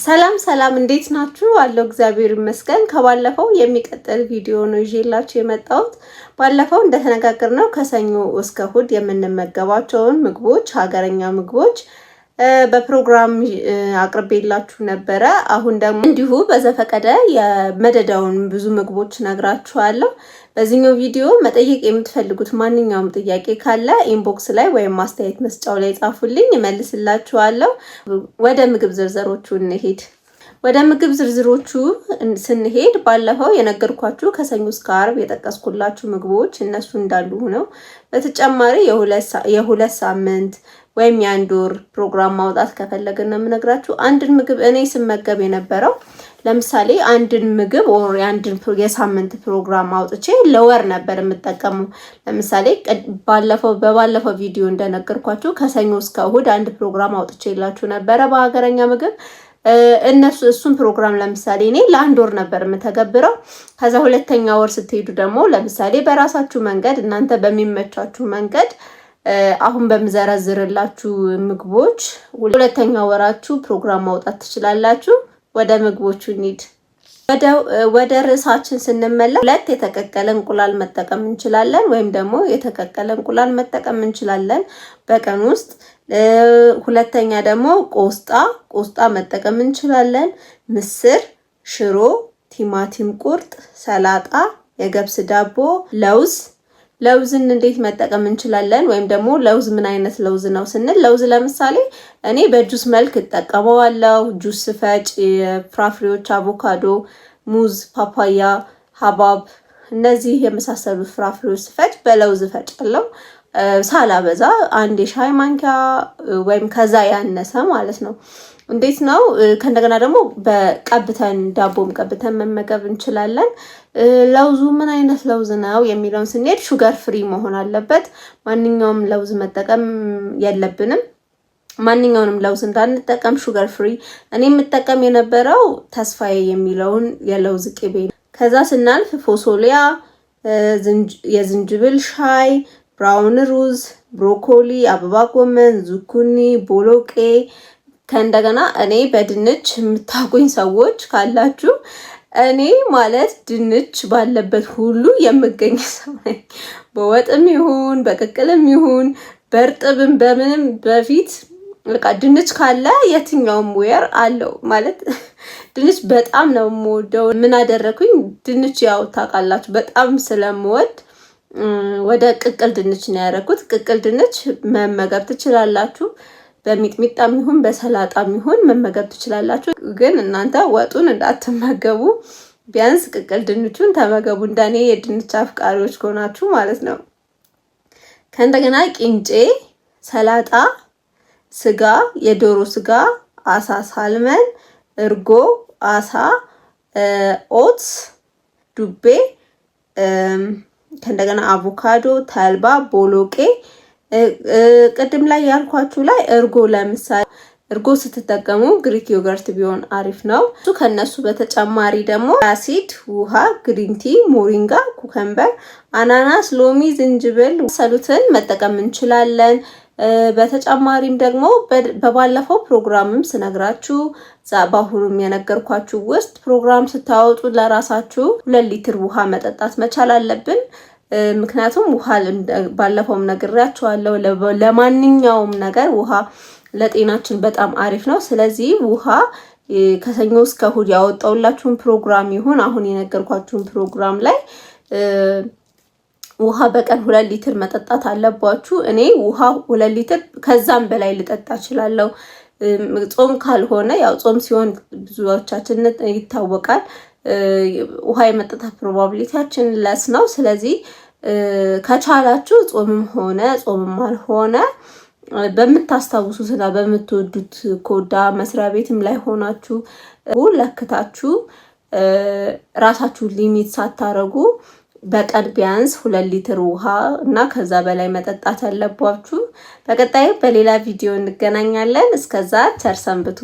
ሰላም ሰላም፣ እንዴት ናችሁ? አለው እግዚአብሔር ይመስገን። ከባለፈው የሚቀጥል ቪዲዮ ነው ይዤላችሁ የመጣሁት። ባለፈው እንደተነጋገርነው ከሰኞ እስከ እሁድ የምንመገባቸውን ምግቦች፣ ሀገረኛ ምግቦች በፕሮግራም አቅርቤላችሁ ነበረ። አሁን ደግሞ እንዲሁ በዘፈቀደ የመደዳውን ብዙ ምግቦች ነግራችኋለሁ። በዚህኛው ቪዲዮ መጠየቅ የምትፈልጉት ማንኛውም ጥያቄ ካለ inbox ላይ ወይም ማስተያየት መስጫው ላይ ጻፉልኝ፣ እመልስላችኋለሁ። ወደ ምግብ ዝርዝሮቹ እንሄድ። ወደ ምግብ ዝርዝሮቹ ስንሄድ ባለፈው የነገርኳችሁ ከሰኞ እስከ ዓርብ የጠቀስኩላችሁ ምግቦች እነሱ እንዳሉ ሆነው በተጨማሪ የ2 ሳምንት ወይም የአንድ ወር ፕሮግራም ማውጣት ከፈለግን ነው የምነግራችሁ። አንድን ምግብ እኔ ስመገብ የነበረው ለምሳሌ አንድን ምግብ or የአንድን የሳምንት ፕሮግራም አውጥቼ ለወር ነበር የምጠቀመው። ለምሳሌ በባለፈው ቪዲዮ እንደነገርኳችሁ ከሰኞ እስከ እሁድ አንድ ፕሮግራም አውጥቼላችሁ ነበረ በሀገረኛ ምግብ። እሱን ፕሮግራም ለምሳሌ እኔ ለአንድ ወር ነበር የምተገብረው። ከዛ ሁለተኛ ወር ስትሄዱ ደግሞ ለምሳሌ በራሳችሁ መንገድ፣ እናንተ በሚመቻችሁ መንገድ አሁን በምዘረዝርላችሁ ምግቦች ሁለተኛ ወራችሁ ፕሮግራም ማውጣት ትችላላችሁ። ወደ ምግቦቹ እንሂድ። ወደ ርዕሳችን ስንመለስ ሁለት የተቀቀለ እንቁላል መጠቀም እንችላለን፣ ወይም ደግሞ የተቀቀለ እንቁላል መጠቀም እንችላለን በቀን ውስጥ። ሁለተኛ ደግሞ ቆስጣ መጠቀም እንችላለን። ምስር፣ ሽሮ፣ ቲማቲም ቁርጥ፣ ሰላጣ፣ የገብስ ዳቦ፣ ለውዝ። ለውዝን እንዴት መጠቀም እንችላለን? ወይም ደግሞ ለውዝ ምን አይነት ለውዝ ነው ስንል ለውዝ ለምሳሌ እኔ በጁስ መልክ እጠቀመዋለሁ። ጁስ ስፈጭ የፍራፍሬዎች አቮካዶ፣ ሙዝ፣ ፓፓያ፣ ሀባብ እነዚህ የመሳሰሉት ፍራፍሬዎች ስፈጭ በለውዝ እፈጫለሁ። ሳላበዛ አንድ የሻይ ማንኪያ ወይም ከዛ ያነሰ ማለት ነው። እንዴት ነው? ከእንደገና ደግሞ በቀብተን ዳቦም ቀብተን መመገብ እንችላለን። ለውዙ ምን አይነት ለውዝ ነው የሚለውን ስንሄድ sugar free መሆን አለበት። ማንኛውም ለውዝ መጠቀም የለብንም። ማንኛውንም ለውዝ እንዳንጠቀም sugar free። እኔ የምጠቀም የነበረው ተስፋዬ የሚለውን የለውዝ ቅቤ። ከዛ ስናልፍ ፎሶሊያ፣ የዝንጅብል ሻይ፣ brown ሩዝ፣ ብሮኮሊ፣ አበባ ጎመን፣ ዙኩኒ፣ ቦሎቄ። ከእንደገና እኔ በድንች የምታውቁኝ ሰዎች ካላችሁ እኔ ማለት ድንች ባለበት ሁሉ የምገኝ ሰው ነኝ። በወጥም ይሁን በቅቅልም ይሁን በእርጥብም በምንም በፊት በቃ ድንች ካለ የትኛውም where አለው ማለት ድንች በጣም ነው የምወደው። ምን አደረኩኝ? ድንች ያው ታውቃላችሁ በጣም ስለምወድ ወደ ቅቅል ድንች ነው ያደረኩት። ቅቅል ድንች መመገብ ትችላላችሁ። በሚጥሚጣም ይሁን በሰላጣም ይሁን መመገብ ትችላላችሁ። ግን እናንተ ወጡን እንዳትመገቡ፣ ቢያንስ ቅቅል ድንቹን ተመገቡ። እንደኔ የድንች አፍቃሪዎች ከሆናችሁ ማለት ነው። ከእንደገና ቂንጬ፣ ሰላጣ፣ ስጋ፣ የዶሮ ስጋ፣ አሳ፣ salmon፣ እርጎ፣ አሳ፣ oats፣ ዱቤ፣ ከእንደገና አቮካዶ፣ ተልባ፣ ቦሎቄ። ቅድም ላይ ያልኳችሁ ላይ እርጎ፣ ለምሳሌ እርጎ ስትጠቀሙ Greek yogurt ቢሆን አሪፍ ነው። እሱ ከነሱ በተጨማሪ ደግሞ አሲድ፣ ውሃ፣ green tea፣ ሞሪንጋ፣ cucumber፣ አናናስ፣ ሎሚ፣ ዝንጅብል ሰሉትን መጠቀም እንችላለን። በተጨማሪም ደግሞ በባለፈው ፕሮግራምም ስነግራችሁ በአሁኑም የነገርኳችሁ ውስጥ ፕሮግራም ስታወጡ ለራሳችሁ 2 ሊትር ውሃ መጠጣት መቻል አለብን። ምክንያቱም ውሃ ባለፈውም ነግሬያችኋለሁ፣ ለማንኛውም ነገር ውሃ ለጤናችን በጣም አሪፍ ነው። ስለዚህ ውሃ ከሰኞ እስከ እሁድ ያወጣሁላችሁን ፕሮግራም ይሁን አሁን የነገርኳችሁን ፕሮግራም ላይ ውሃ በቀን 2 ሊትር መጠጣት አለባችሁ። እኔ ውሃ 2 ሊትር ከዛም በላይ ልጠጣ እችላለሁ። ጾም ካልሆነ፣ ያው ጾም ሲሆን ብዙዎቻችን ይታወቃል፣ ውሃ የመጠጣት probability ያችን less ነው። ስለዚህ ከቻላችሁ ጾምም ሆነ ጾምም አልሆነ በምታስታውሱትና በምትወዱት ኮዳ መስሪያ ቤትም ላይ ሆናችሁ ለክታችሁ ራሳችሁን limit ሳታረጉ በቀን ቢያንስ 2 ሊትር ውሃ እና ከዛ በላይ መጠጣት ያለባችሁ። በቀጣይ በሌላ ቪዲዮ እንገናኛለን። እስከዛ ቸር ሰንብቱ።